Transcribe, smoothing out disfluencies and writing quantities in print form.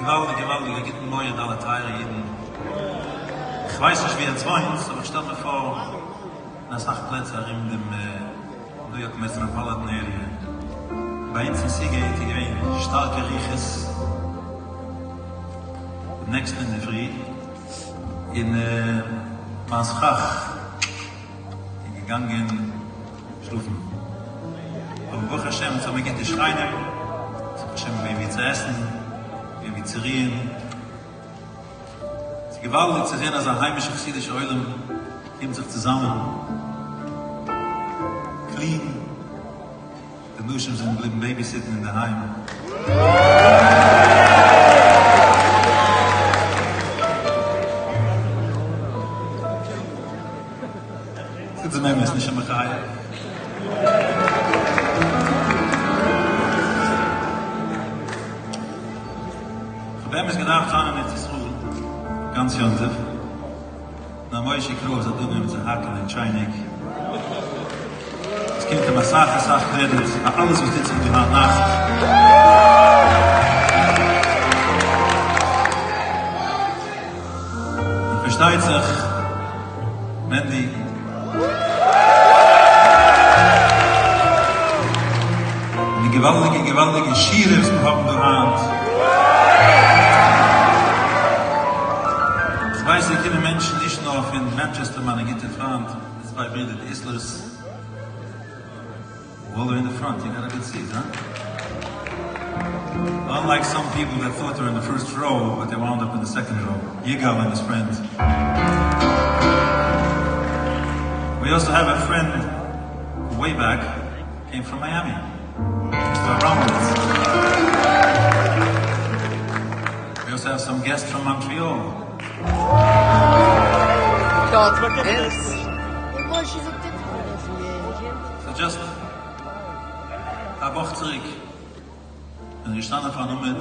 געוואלדיג געוואלדיג א גוטן מועד אלע טייערע אידן, איך ווייס נישט ווי עטס וואוינטס אבער איך שטעל מיר פאר אין אסאך פלעצער ארום דעם ניו יארק metropolitan area, ביי אונז אין סיגעיט איז געווען שטארקע רוחות דעם נעקסטן אינדערפרי און מיין סכך איז געגאנגען שלאפן. אבער ברוך השם אונז האבן גוטע שכנים, ברוך השם געווען ווי צו עסן, געווען ווי צו רוען. ס'איז געוואלדיג צו זען אז א היימישע חסידישע עולם קומט זיך צוזאמען clean, די נשים זענען געבליבן babysit ן אינדערהיים. ס'איז דעם אמת נישט א מחיה. כ'האב באמת געדארפט זיין אין ארץ ישראל גאנץ יום טוב, נאר משה קרויס האט אנגעהויבן צו האקן אין טשייניק. עס קומט אים אסאך אסאך קרעדיט פאר אלעס וואס טוט זיך דא היינט נאכט. און פארשטייט זיך מענדי. און די געוואלדיגע געוואלדיגע שירה וואס מיר האבן דא היינט. איך ווייס עס קומען מענטשן נישט נאר פון מאנטשעסטער מיינע גוטע פריינט די צוויי ברידער די איסלערס. All the way in the front, you got a good seat, huh? Unlike some people that thought they were in the first row, but they wound up in the second row. Yigal and his friends. We also have a friend who way back came from Miami, Mr. Abramowitz. We also have some guests from Montreal. So just א וואך צוריק בין איך געשטאנען פארן עמוד.